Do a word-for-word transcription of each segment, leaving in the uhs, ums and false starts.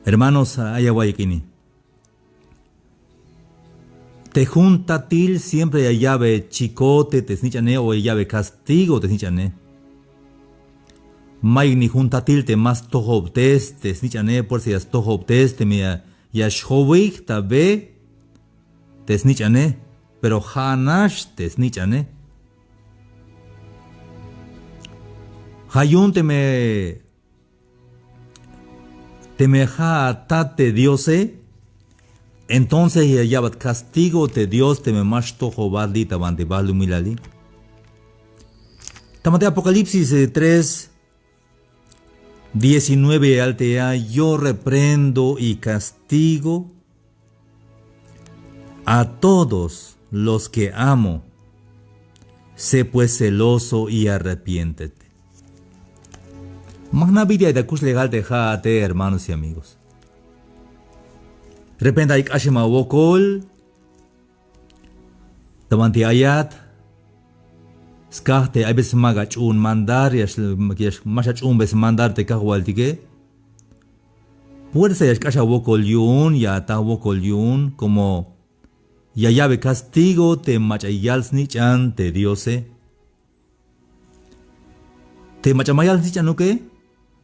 Hermanos, ay awa'iyik ini. Te jun tatil siempre ya ya'be chicote te snich'ane o ya ya'be castigo te snich'ane. Mayuk ni jun tatil te ma stojobtes te snich'ane, por eso ya stojobtes teme ya, ya xjowik ta be te snich'ane, pero ja' nax te snich'ane. Ja' yu'un teme Teme ja' atat te Diose, entonces ya ya'bat castigo te Dios teme ma xtojobat li' ta banti balumilali. Ta banti Apocalipsis, eh, tres diecinueve ya yal te ya: "Yo reprendo y castigo a todos los que amo. Sé pues celoso y arrepiéntete." Ma jna' bit'il ay ta kuxlejal te ja'ate, hermanos y amigos. Repente ay k'axem awokol ta banti ayat, skaj te ay veces ma ach'uun mandar, ya x-, ya x-, ma xach'uunbe smandar te Kajwaltike. Puersa ya xk'ax awokol yu'un, ya ata awokol yu'un, como ya ya'be castigo te mach'a yal snich'an te Diose. Te mach'a ma yal snich'anuke,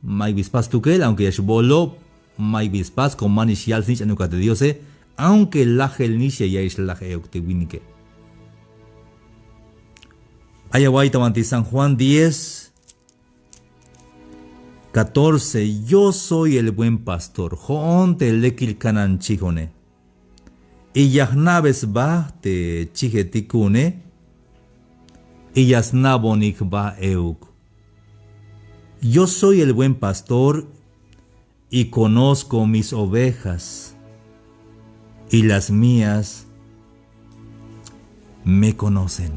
mayuk bi spas stukel, aunque ya xbolob, mayuk bi spas, como manix yal snich'anuk a te Diose, aunque lajel nix ya ya'iyix laj euk te winike. Ay awa'iy ta banti San Juan diez, catorce: "Yo soy el buen pastor." Jo'on te lekil kanan chijone. Y ya jna'be sba te chijetik ku'une. Y ya sna'bonik jba euk. Yo soy el buen pastor y conozco mis ovejas, y las mías me conocen.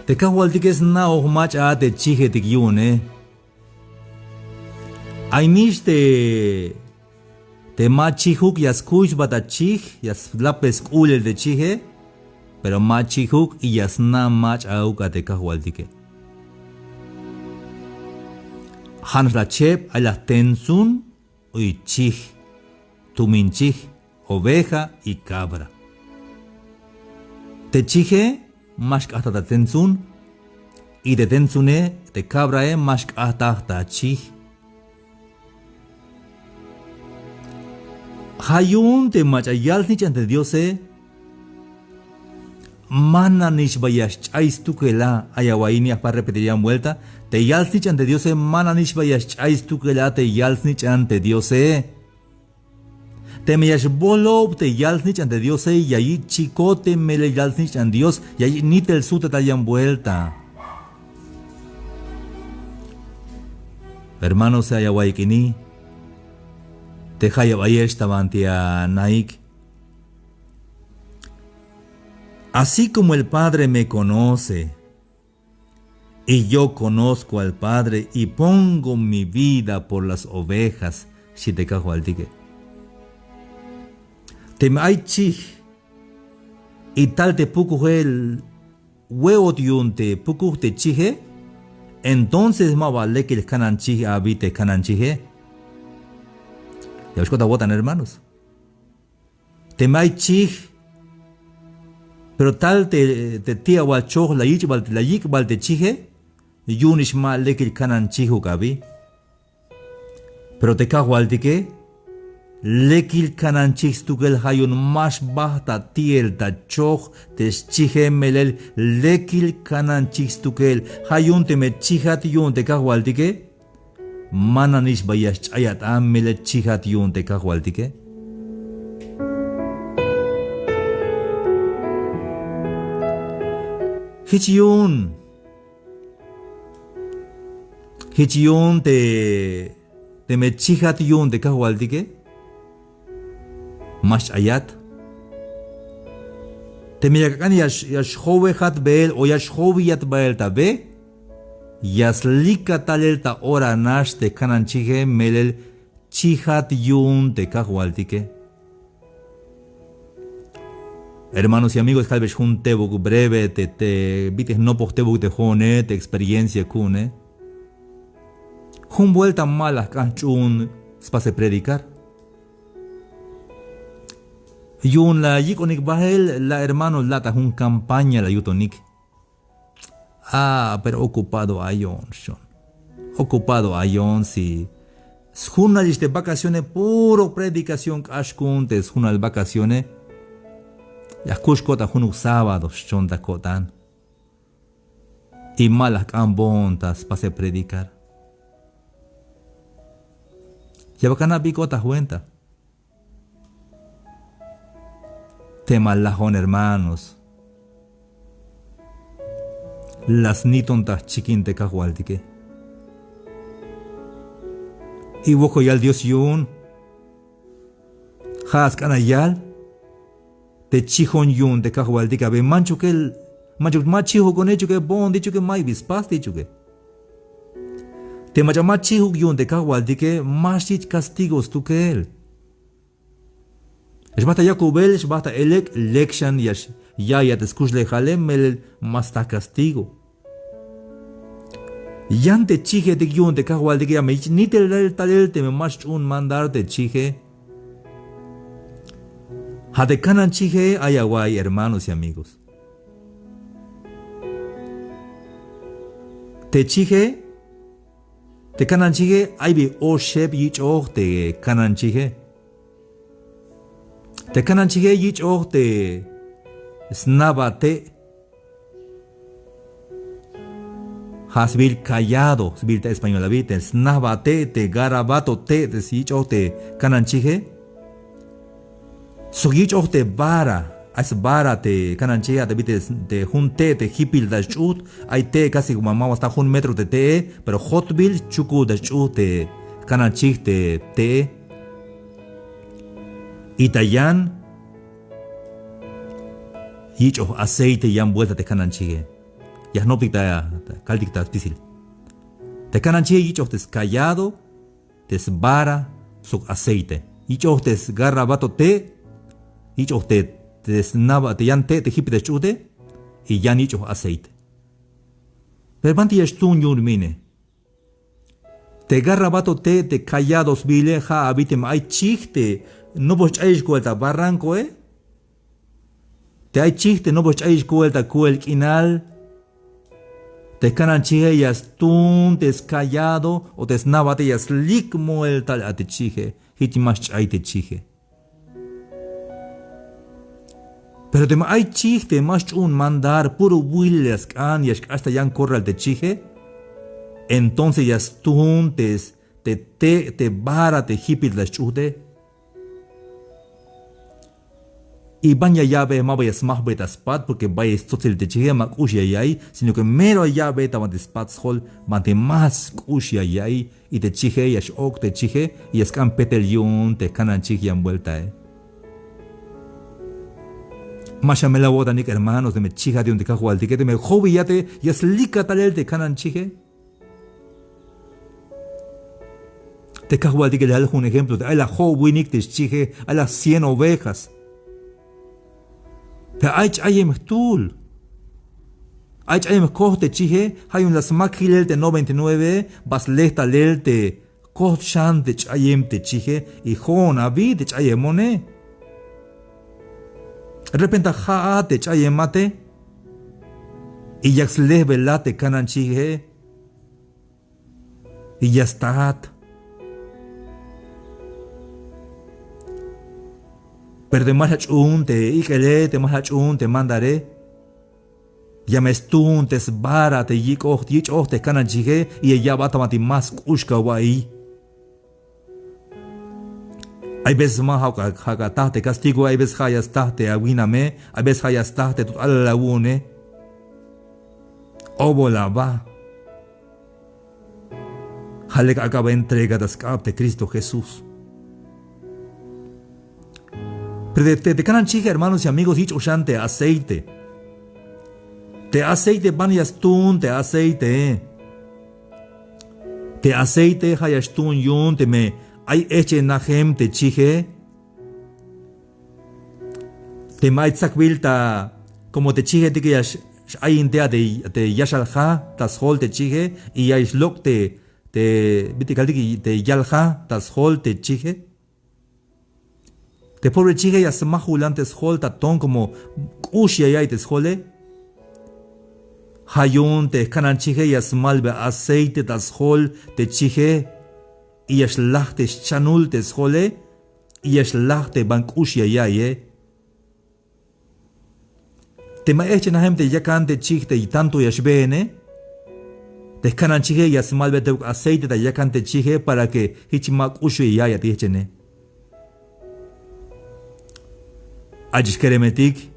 Te Kajwaltike sna'oj mach'a a te chijetik yu'une. Ay nix te, te ma chijuk ya skuy sba ta chij, ya slapbe sk'ulel te chije, pero ma chijuk y ya sna' mach'auk a te Kajwaltike. Ja' nax la cheb, ay la jtentsun, y chij, tumin chij, oveja y cabra. Te chije ma xk'ajtaj ta tentsun, y te tentsune, te cabrae, ma xk'ajtaj ta chij. Ja' yu'un te mach'a yal snich'an te Diose, ma nanix ba ya xch'ay stukel a. Ay awa'iy ini, ya jpas repetir yan vuelta, te yal snich'an te Diose, ma nanix ba ya xch'ay stukel a te yal snich'an te Diose. Teme ya xbolob te yal snich'an te Diose, ya yich' chicote melel yal snich'an Dios, ya yich' nitel sujtetal yan vuelta. Hermanos, ay awa'iyik ini, te jayeb ayex ta banti anaik. Así como el Padre me conoce, y yo conozco al Padre y pongo mi vida por las ovejas, xchi te Kajwaltike. Teme ay chij, y tal te pukuje we'ot yu'un te pukuj te chije, entonces maba lekil kanan chij abi te kanan chije. Ya xk'ot awo'tan, hermanos. Teme ay chij, pero tal te, te ti'awal choj la yich' bal, la yik' bal te chije, yu'unix ma lekil kanan chijuk abi. Pero te Kajwaltike, lekil kanan chij stukel, ja' yu'un ma xbajt ta ti'el ta choj te xchije, melel lekil kanan chij stukel. Ja' yu'un teme chijat yu'un te Kajwaltike, ma nanix ba ya xch'ayat a melel chijat yu'un te Kajwaltike. Jich yu'un, jich yu'un te, teme chijat yu'un te Kajwaltike, ma xch'ayat. Teme yak ak'an ya x-, ya xjowejat beel o ya xjowiyat bael ta be, ya slikat talel ta ora nax te kanan chije melel chijat yu'un te Kajwaltike. Hermanos y amigos, kalbex jun tebuk breve te, te bit'il jnopoj tebuk te jo'one, te experiencia ku'une. Jun buelta ma la jk'an jch'uun spasel predicar. Yu'un la yik'onik bael, la hermano la ta jun campaña la yutonik. Ah, pero ocupado ayon, xchon. Ocupado ayon, si sjunalix te vacaciones, puro predicación k'ax ku'un te sjunal vacaciones. Ya jkux ko'tan junuk sábado, xchon ta ko'tan. Y ma la jk'anbon ta spasel predicar. Ya bal kana' bi ko'tan cuenta. Teme lajon hermanos, la sniton ta jchikin te kajwaltike. Y wokol yal Dios yu'un. Ja' sk'an la yal te chijon yu'un te kajwaltike, a ver, manchuke, manchuk ma chijukone, chichuke, bo'on ti' chichuke, ma'yuk bi spas ti' chichuke. Te mach'a ma chijuk yu'un te kajwaltike, ma xyich' castigo stukel. Xbajt ta yakubel, xbajt ta elek', lek xan ya x-, ya, ya te skuxlejale, melel ma sta castigo. Yan te chijetik yu'un te kajwaltike, ya me yich' nitel talel teme ma xch'uun mandar te chije. Ja' te kanan chije ay awa'iy, hermanos y amigos. Te chije, te kanan chije, ay bi oxeb yich'oj te kanan chije. Te kanan chije yich'oj te snaba te'. Ja' sbiil cayado, sbiil ta español abi, te snaba te', te garabato te', te yich'oj te kanan chije. Sok yich'oj te vara, ay svara te kanan chije, a te bi te, te jun te', te jipil ta sch'ujt, ay te' casi ma, ma ba sta jun metro te te'e, pero jotbil chukul ta sch'ujt te kanan chij te te'e. Y ta yan yich'oj aceite yan vuelta te kanan chije. Ya jnoptik ta, ta kaltik ta spisil. Te kanan chije yich'oj te scayado, te svara, sok aceite. Yich'oj te sgarabato te', yich'oj te, te snaba, te yan te', te jipil ta sch'ujte, y yan yich'oj aceite. Pero banti ya xtuun yu'un mine. Te garabato te', te cayado sbiile, ja' abi teme ay chij te nopol xch'ayix koel ta barrancoe. Te ay chij te nopol xch'ayix koel ta koel k'inal. Te kanan chije ya stuun te scayado o te snaba te' ya slik moel tal a te chije. Jich ma xch'ay te chije. Pero teme ay chij te ma xch'uun mandar, puro wil ya sk'an, ya xk'ax ta yan corral te chije. Entonces ya stuun te, te te', te vara, te jipil ta sch'ujte. Y ban ya ya'be, ma ba ya smajbe ta spat, porque bayel stsotsil te chije, ma k'ux ya ya'iy, sino que mero ya ya'be ta banti spat sjol, banti más k'ux ya ya'iy. Y te chije ya x-ok' te chije, y ya sk'an petel yu'un te kanan chij yan vueltae. Ma xamel awo'tanik hermanos, teme chijat yu'un te kajwaltike, teme jo'wil ya te, ya slikat talel te kanan chije. Te kajwaltike la yal jun ejemplo, te ay la jo'winik te xchije, ay la cien ovejas. Pero ay ch'ayem jtul. Ay ch'ayem jkojt te chije, ja' yu'un la smak jilel te noventa y nueve, ba sle talel te jkojt xan te ch'ayem te chije, y jo'on abi te ch'ayemone. Repente ja'at te ch'ayemate, y yak slejbelat te kanan chije. Y ya stajat. Pero te ma xach'uun te ik'ele, te ma xach'uun te mandare, ya me stuun te svara te yik'oj, yich'oj te kanan chije, y ya ya'bat ta banti más k'ux ka awa'iy. Hay veces ma ja' ka, ja' ka taj te castigo, hay veces ja' ya staj te awiname, hay veces ja' ya staj te tut alal awu'une. Obol aba. Ja' lek ak'a aba entrega ta sk'ab te Cristo Jesús. Pero te, te, te kanan chije, hermanos y amigos, yich'oj xan te aceite. Te aceite, ban ya stuun te aceite. Te aceite ja' ya xtuun yu'un teme ay ejch'enajem te chije. Teme ay tsakbil ta, como te chijetike ya x-ayin te a te yaxal ja ta sjol te chije, y ya xlok' te, te bit'il kaltik te yal ja ta sjol te chije. Te pobre chije ya smajulan te sjol ta ton, como k'ux ya ya'iy te sjole. Ja' yu'un te jkanan chije ya smalbe aceite ta sjol te chije, y ya xlaj te xchanul te sjole, y ya xlaj te ban k'ux ya ya'iye. Teme ay ejchenajem te yakan te chij te tanto ya xbeene, te jkanan chije ya smalbeyetebuk aceite ta yakan te chije para que jich ma k'ux ya ya'iy a te jejchene. Ach'ix keremetik,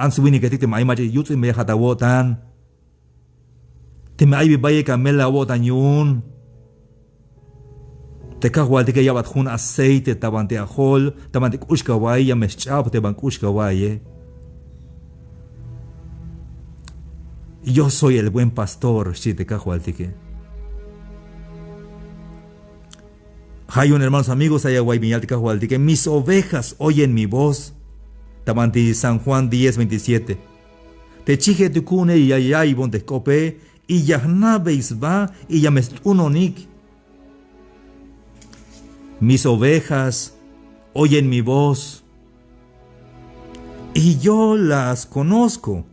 ants winiketik teme ay mach'a yuts'inbeyejat awo'tan. Teme ay bi bayel ka mel awo'tan yu'un, te kajwaltike ya'bat jun aceite ta banti ajol, ta banti k'ux ka wa'iy, ya me xch'ab te ban k'ux ka wa'iye. Yo soy el buen pastor, xchi te kajwaltike. Ja' yu'un, hermanos, amigos, ay awa'iy bin yal te kajwaltike: mis ovejas oyen mi voz. Ta banti San Juan diez veintisiete. Te chijetik ku'une ya ya'iybon te jk'ope, y ya jna'bey sba, y ya me st'unonik. Mis ovejas oyen mi voz, y yo las conozco,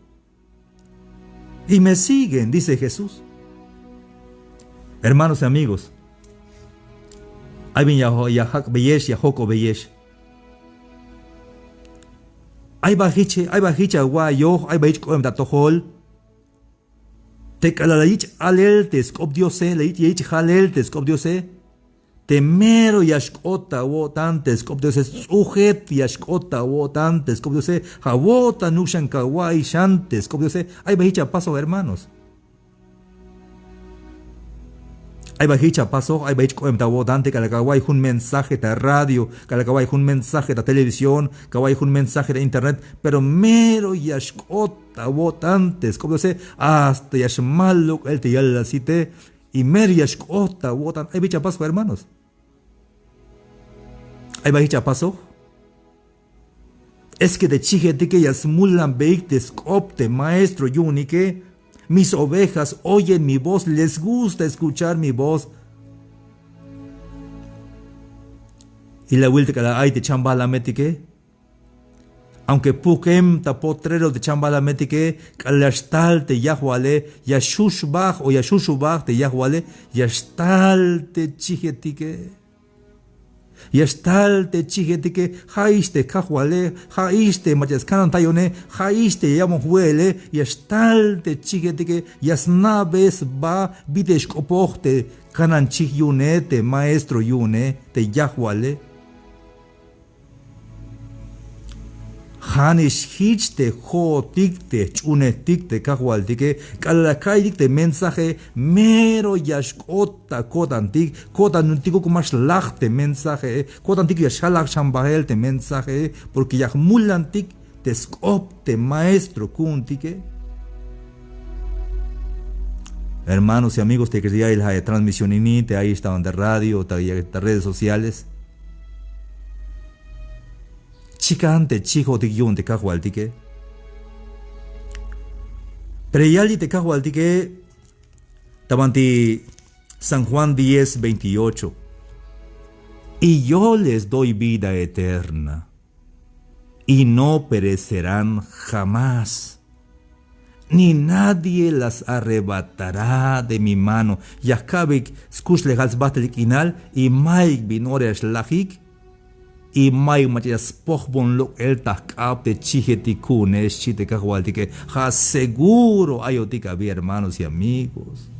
y me siguen, dice Jesús. Hermanos y amigos, ay bin ya, ya jak'beyex, ya jok'obeyex. Ay ba jich, ay ba jich awa'iyoj, ay ba jich k'oem ta atojol. Te k'alal la yich' alel te sk'op Diose, la yich', ya yich' jalel te sk'op Diose. Te mero ya xk'ot ta awo'tan te sk'op Diose, sts'ujet ya xk'ot ta awo'tan te sk'op Diose. Ja' awo'tanuk xan ka wa'iy xan te sk'op Diose. Ay ba jich apasoj, hermanos. Ay ba jich apasoj, ay ba jich k'oem ta awo'tan te k'alal ka wa'iy jun mensaje ta radio, k'alal ka wa'iy jun mensaje ta televisión, ka wa'iy jun mensaje ta internet, pero mero ya xk'ot ta awo'tan te sk'op Diose, hasta ya xmal lok'el te yalel asite, y mero ya xk'ot ta awo'tan. Ay ba jich apasoj, hermanos. Ay ba jich apasoj. Es que te chijetike ya smulanbeyik te sk'op te maestro yu'unike. Mis ovejas oyen mi voz, les gusta escuchar mi voz. Y la awil te k'alal ay te chambalametike, aunque pukem ta potrero te chambalametike, k'alal ya xtal te yajwale, ya xuxbaj o ya xuxubaj te yajwale, ya xtal te chijetike. Ya xtal te chijetike, ja'ix te kajwale, ja'ix te mach'a ya skanantayone, ja'ix te ya yabon jwe'ele, ya xtal te chijetike, ya sna'be sba bit'il xk'opoj te kanan chij yu'une, te maestro yu'une, te yajwale. Ja'nix jich te jo'otik, te jch'uunejtik te kajwaltike, k'alal la ka'iytik te mensaje, mero ya xk'ot ta ko'tantik, ko'tantikuk ma xlaj te mensaje, ko'tantik ya xjalaj xan bajel te mensaje, porque ya jmulantik te sk'op te maestro ku'untike. Hermanos y amigos, te ya ya'iyel ja' te transmisión ini, te ayix ta banti radio, ta, ta redes sociales. Chikan te chijotik yu'un te kajwaltike. Pero ya yal te kajwaltike ta banti San Juan diez veintiocho. Y yo les doy vida eterna, y no perecerán jamás, ni nadie las arrebatará de mi mano. Ya jka'beyik skuxlejal sbajtel k'inal, y mayuk bin ora ya xlajik, y mayuk mach'a ya spojbon lok'el ta jk'ab te chijetik ku'une, xchi te kajwaltike. Ja' seguro ayotik abi, hermanos y amigos.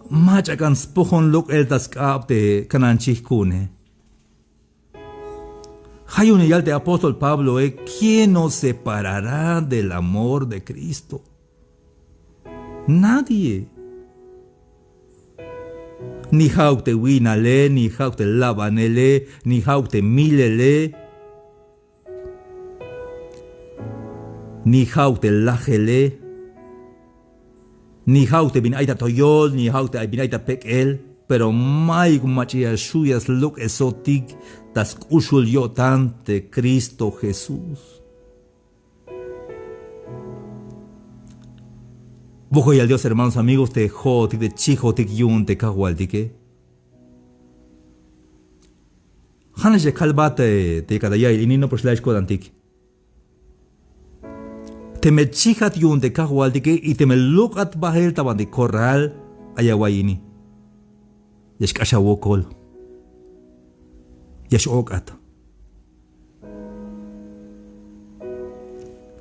Mach'a k'an spojon lok'el ta sk'ab te kanan chij ku'une. Ja' yu'un ya yal te apóstol Pabloe: ¿Quién nos separará del amor de Cristo? Nadie. Ni ja'uk te wi'nale, ni ja'uk te labanele, ni ja'uk te milele. Ni ja'uk te lajele, ni ja'uk te bin ay ta toyol, ni ja'uk te bin ay ta pek'el, pero mayuk mach'a ya xju' ya slok'esotik ta sk'uxul yo'tan te Cristo Jesús. Wokol yal Dios, hermanos, amigos, te jo'otik, te chijotik yu'un te Kajwaltike. Ja'nax ya kalbat te, te yakat ta ya'iyel ini, no, pero xla'ix ko'tantik. Teme chijat yu'un te Kajwaltike y teme lok'at bael ta banti corral, ay awa'iy ini. Ya xk'ax awokol. Ya x-ok'at.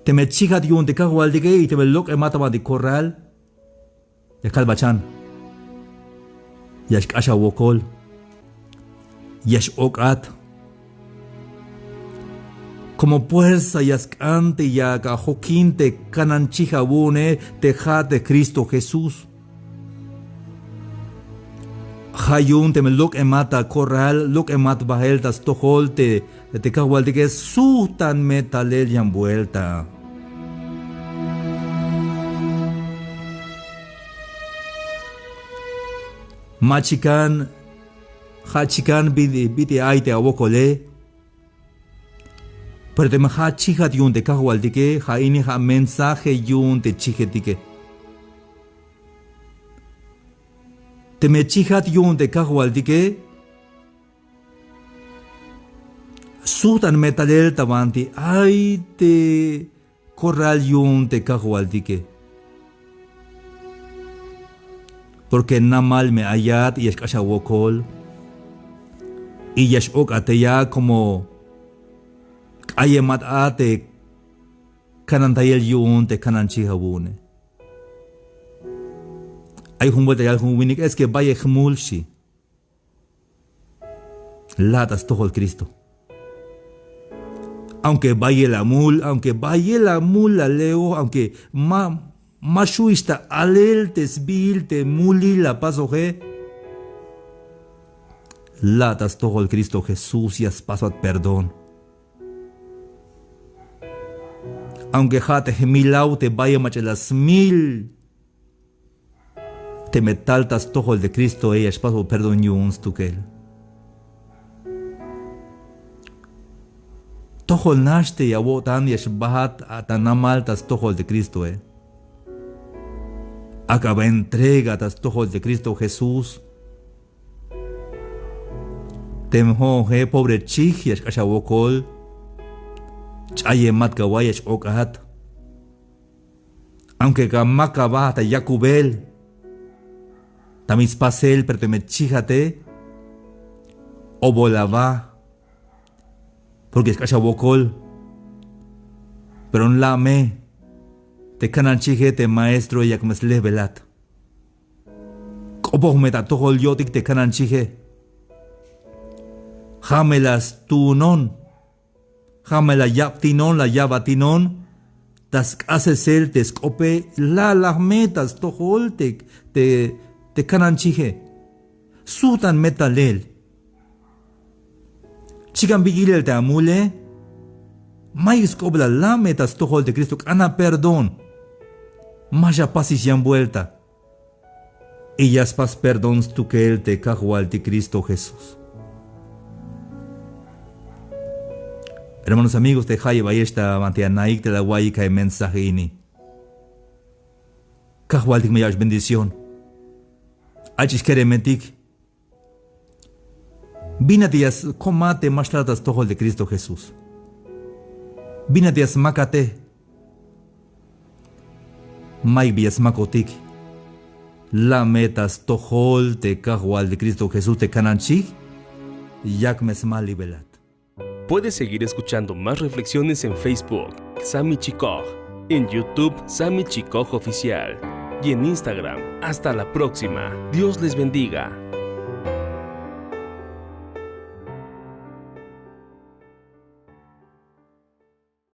Teme chijat yu'un te Kajwaltike y teme lok'emat ta banti corral, ya kalbat xan. Ya xk'ax awokol. Ya x-ok'at. Como puersa ya sk'an te yak ajokin te kanan chij awu'une, te ja' te Cristo Jesús. Ja' yu'un teme lok'emat ta corral, lok'emat bael ta stojol te, te Kajwaltike, sujtan me talel yan buelta. Ma chikan, ja' chikan bit'il, bit'il ay te awokole. Pero teme ja' chijat yu'un te Kajwaltike, ja' ini ja' mensaje yu'un te chijetike. Teme chijat yu'un te Kajwaltike, sujtan me talel ta banti ay te corral yu'un te Kajwaltike. Porque namal me ayat y ya xk'ax awokol. Y ya x-ok'at teya como k'ayemat a te kanantayel yu'un te kanan chij awu'une. Ay jun buelta yal jun winik, es que bayel jmul, xchi. La' ta stojol Cristo. Aunque bayel amul, aunque bayel amul la le'oj, aunque ma, ma xju'ix ta alel te sbiil te mulil la pasoje, la' ta stojol Cristo Jesús ya spasbat perdón. Aunque ja' te jmilaw te bayel mach'a la smil, teme tal ta stojol te Cristoe ya xpasoj perdón yu'un stukel. Tojol nax te ya awo'tan ya xbajat a ta namal ta stojol te Cristoe. Ak'a aba entrega ta stojol te Cristo Jesús. Teme jo'oje pobre chij ya xk'ax awokol. Ch'ayemat ka awa'iy, ya x-ok'at. Aunque ka mak aba ta yakubel, ta bin spasel, pero teme chijate, obol aba. Porque ya xk'ax awokol. Pero nla' me te kanan chije, te maestroe yak me slejbelat. K'opoj me ta atojol yo'tik te kanan chije. Ja' me la stuunon. Ja' me la yabtinon, la yabatinon ta sk'asesel te sk'ope. Lalaj me ta stojol te, te, te kanan chije. Sujtan me talel. Chikan bi yilel te amule. Mayuk sk'oplal, la' me ta stojol te Cristo, k'an aperdón. Ma xapasix yan buelta. Y ya spas perdón stukel te Kajwaltik Cristo Jesús. Hermanos, amigos, te jayeb ayex ta banti anaik te la awa'iyik a mensaje ini. Kajwaltik me ya'ox bendición. Ach'ix keremetik. Bin a te ya skomat te ma xtal ta stojol te Cristo Jesús. Bin a te ya smakate. Mayuk bi ya smakotik. La' me ta stojol te Kajwaltik Cristo Jesús te kanan chij. Yak me smalibelat. Puedes seguir escuchando más reflexiones en Facebook, Sami Chikoj, en YouTube, Sami Chikoj Oficial, y en Instagram. Hasta la próxima. Dios les bendiga.